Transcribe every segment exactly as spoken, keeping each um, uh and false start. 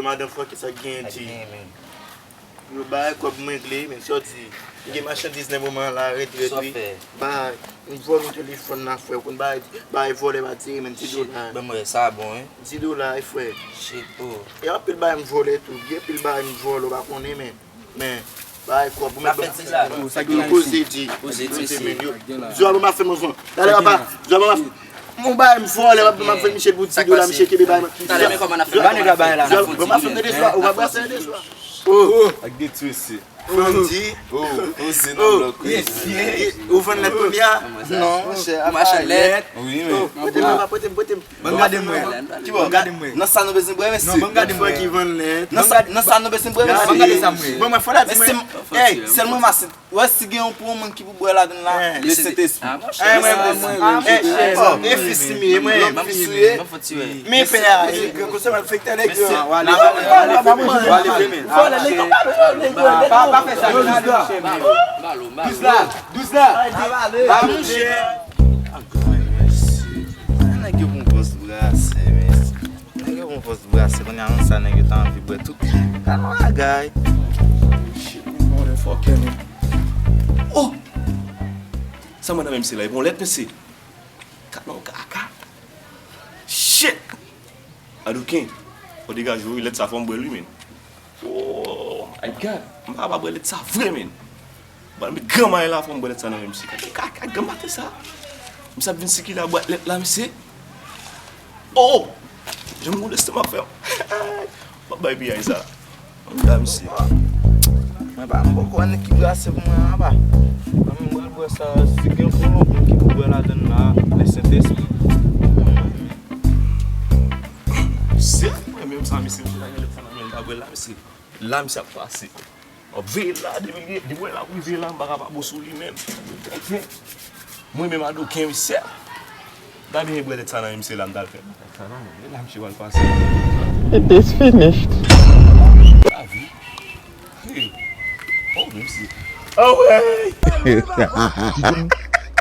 Madan fòkè sa k genyen di. Yo bay kòb m regle, men sa w di. M gen machandiz nan moman la, ret, ret, wi. Bay, m vòlè yon telefòn la, frè. Ou konn bay, bay vòlè pa tire, men ti dola. Ban m wè, sa bon, wi. Ti dola, wi, frè. Shit, oh. E anpil bay m vòlè tou. Gen anpil bay m vòlè, ou pa konnen, men. Men, bay kòb, ou mèt ban m ti dola. Ou koze di. Koze di, men yo. Zwa ban m ap fè m anvan. Talè papa, zwa ban m ap Mon bay m vòlè, m ap fè misye pou ti dola, misye kenbe bay mwen. Talè men kòman n ap fè. Ba nèg la bay la. Ban m ap fè de swa, ou pa brase de swa. Oh. Ak de twist. Fanm di. Oh, oh, se nan blòk wi. Ou vann lèt premye a? Non, monchè, machann lèt. Wi, men. Prete m, papa, prete m, prete m. Ban m gade m wè. Ki bò? Ban m gade m wè. Nan sa nou bezwen bwè, mesye. Non, ban m gade m wè. Nan sa, nan sa nou bezwen bwè, mesye. Ban m gade sa m wè. Bon, mwen fò la di mwen. Ey, sèl mwen mase. Wè si gen yon pou yon moun ki pou bwè ladann la, le Sentespri. Ah, monchè. Eh, mwen, mwen, mwen, mwen, eh, eh, oh, e fis li ye, mwen, fis li ye. Men pè a, eh, gran koze mwen fè tande ke pa fè sa. Dous la, dous la. Ah, monchè. Nèg yo pran pòz brase, men. Nèg yo pran pòz brase, kounye a nan sa nèg yo ta anvi bwè tout. Gad yon bagay. Shit, motherfucker, man. Oh! Sa mwen nan menm se la, e bon lèt, mesye. Kat non kaka. Shit! Adoken, fò degaje wi, lèt sa fò m bwè l wi, men. Oh my God, m pa kapab bwè lèt sa vre, men. Ban m met granma la fò m bwè lèt sa nan men misye. Kaka, kaka, granma te sa. Misye ap vin sikile a bwè lèt la, misye. Oh! Jan m gon lestomak fè. M ap bay piyay sa. Ann da misye. Mwen pa m poko wè nèg ki brase pou mwen anba. Mwen menm mwen bwè sa, si gen pou lòt moun ki pou bwè ladann la, le Sentespri. Se mwen menm sa, misye, misye ta gen lèt sa nan men l, ta bwè l la, misye. La, misye ap pase. W ap veye la, depi l gen, depi w wè l ap rive la, m pa ka pa bon sou li menm. Mwen menm Adoken, wi, sè. M ta byen bwè lèt sa nan men misye la, m t al fè. Lèt sa nan men, la misye pral pase. It is finished. Lavi. Hey. Oh, men misye. Ah, wè.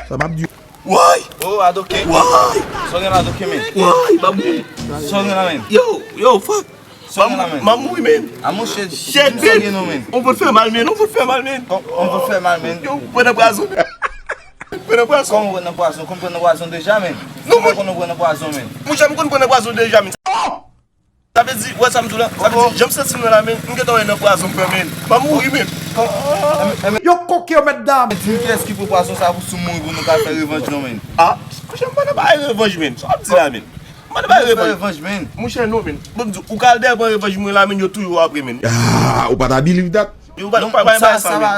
Sa m ap di. Woy! Oh, Adoken. Woy! Sa w gen la, Adoken, men? Woy, babou. Sa w gen la, men? Yo, yo, fuck. Sa w gen la, men? M ap mouri, men. A, monchè, shit, men. Sa w gen nou, men? On pot fè mal, men. On pot fè mal, men. On pot fè mal, men. Yo, pran nan pwazon. Pran nan pwazon. Kòman pran nan pwazon? Kòman pran nan pwazon deja, men? Non, men. Kòman pran nan pwazon, men? Monchè, m konn pran nan pwazon deja, men. Sa vle di, wè sa m di w la? Sa vle di, jan m santi m nan la, men, m gentan wè nan pwazon m pran, men. M ap mouri, men. Yo koke yo mèt dam. Di m kiyès ki pran pwazon sa pou sou mouri pou nou ka fè revanj non, men. Ah, monchè, m pa nan bagay revanj, men. Sa w ap di la, men? M pa nan bagay revanj. Revanj, men. Monchè, non, men. Bon, m di w, ou ka al dèyè pran revanj mwen la, men, yo touye w apre, men. Ah, ou pa ta believe that? Yo pa, pa, pa, sa, sa va,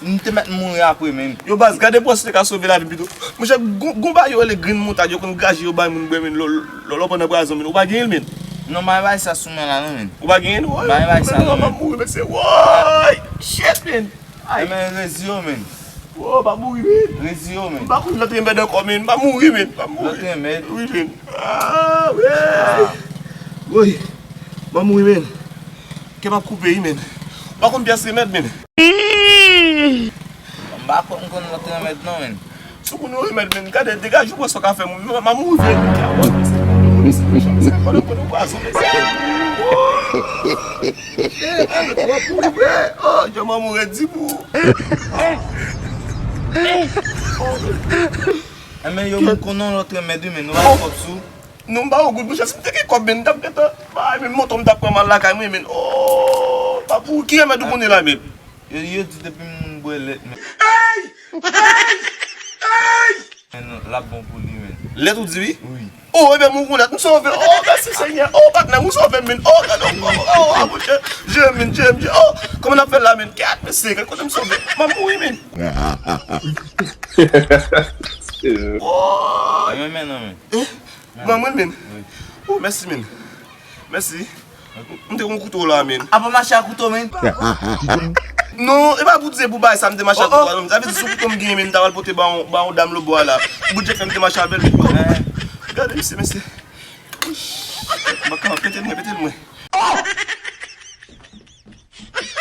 m te mèt mouri apre, men. Yo, baz, gade pwòs te ka sove lavi m pito. Monchè, gon, gon bagay yo rele grenn moutad, yo konn graje, yo bay moun bwè, men, lò, lò, lò, pandan pwazon, men, ou pa genyen l, men. Non, bay, bay sa sou men la, non, men. Ou pa genyen l, woy. Bay, bay sa, non, men. M ap mouri, men, se, woy! Shit, men. Ay. Men, rezi yo, men. Wo, pa mouri, men. Rezi yo, men. M pa konn lòt remèd ankò, men. Pa mouri, men. Pa mouri. Lòt remèd. Wi, men. Ah, wi. Woy. Pa mouri, men. Kè m ap koupe, wi, men. Pa konn pyès remèd, men. M pa kwè m konn lòt remèd non, men. Si w konn yon remèd, men, gade, degaje w, pran sa w ka fè, m, m, m a mouri vre. Pwazon, men. Oh, jan m a mouri di pou. Enben, yo, m konn yon lòt remèd, wi, men, nou pa kòb sou. Non, m pa yon goud, monchè, si m te gen kòb, men, m t ap gentan bay, men, moto m t ap pran m al lakay mwen, men. Oh, pa pou ki remèd ou konnen la, men? Yo, yo di depi moun bwè lèt, men. Ey! Ey! Ey! Men l ap bon pou li, men. Lèt ou di wi? Wi. Oh, ebyen, m gon lèt, m sove. Oh, mèsi, Senyè. Oh, patnè, m sove, men. Oh, gade, oh, oh, oh, ah, monchè. Jere m, men, jere m, jere. Oh, kòman n ap fè la, men? Kèt, mesye, gade kote m sove. M ap mouri, men. Oh! Mwen, men, non, men. Eh? Ban mwen l, men. Wi. Oh, mèsi, men. Mèsi. M te gon kouto la, men. Apa mache ak kouto, men? Non, e pa pou di se pou bagay sa m te mache ak kouto a, non. Sa vle di sou kouto m genyen, men, m ta pral pote ba yon, ba yon dam lòtbò a la. Bout je fè m te mache avè l. Gade, mesye, mesye. M ap pete l mwen, pete l mwen.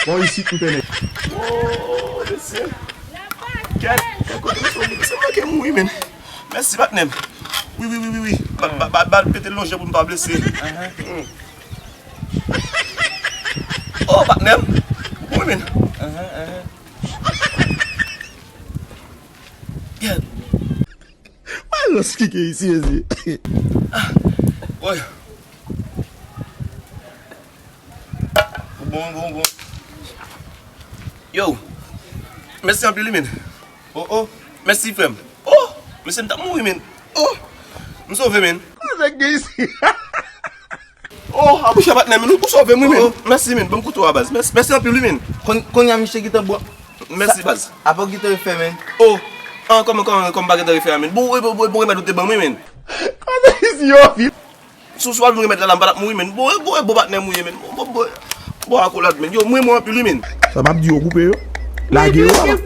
Bon, isit m pene. Oh, mesye. Kèt, kèt kote m sove, mesye, m manke mouri, men. Mèsi, patnè m. Wi, wi, wi, wi, wi. Ba, ba, ba, ba l pete l lonje pou m pa blese. Hmm. Oh, patnè m. Wi, men. Aham, aham. Gad. Mwen lòs kike isi, mezi. Ah, woy. Bon, bon, bon. Yo, mèsi anpil, wi, men. Oh, oh. Mèsi, frè m. Oh, mesye, m t ap mouri, men. Oh, m sove, men. Kòman sa k gen isi? Oh, abouche patnè m, ou sove m, wi, men. Oh, oh. Mèsi, men. Ban m kouto a, baz. Mèsi, mèsi anpil, wi, men. Kon-, kounye a, misye gentan bwè. Mèsi, baz. Apa w gentan refè, men? Oh, ah, kòman, kòman, kòman m pa gentan refè a, men? Bon, bon, bon, bon, remèd ou te ban m, wi, men. Kòman isi yo, fi? Si w swa vin remèd la, la, m pa t ap mouri, men. Bon, bon, bon, patnè m ou ye, men. Bon, bon, bon. Bon, akolad, men. Yo, m renmen w anpil, wi, men. Sa m ap di yo, koupe yo. Lage yo, ala.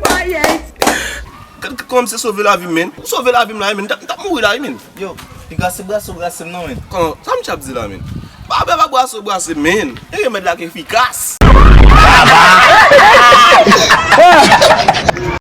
Gad kòman misye sove lavi m, men. Ou sove lavi m la, men. M t ap, m t ap mouri la, wi, men. Yo, piga se brase w brase m non, men. Kòman? Sa misye ap di la, men? Pa, pa, pa brase w brase m, men. E remèd la ki efikas.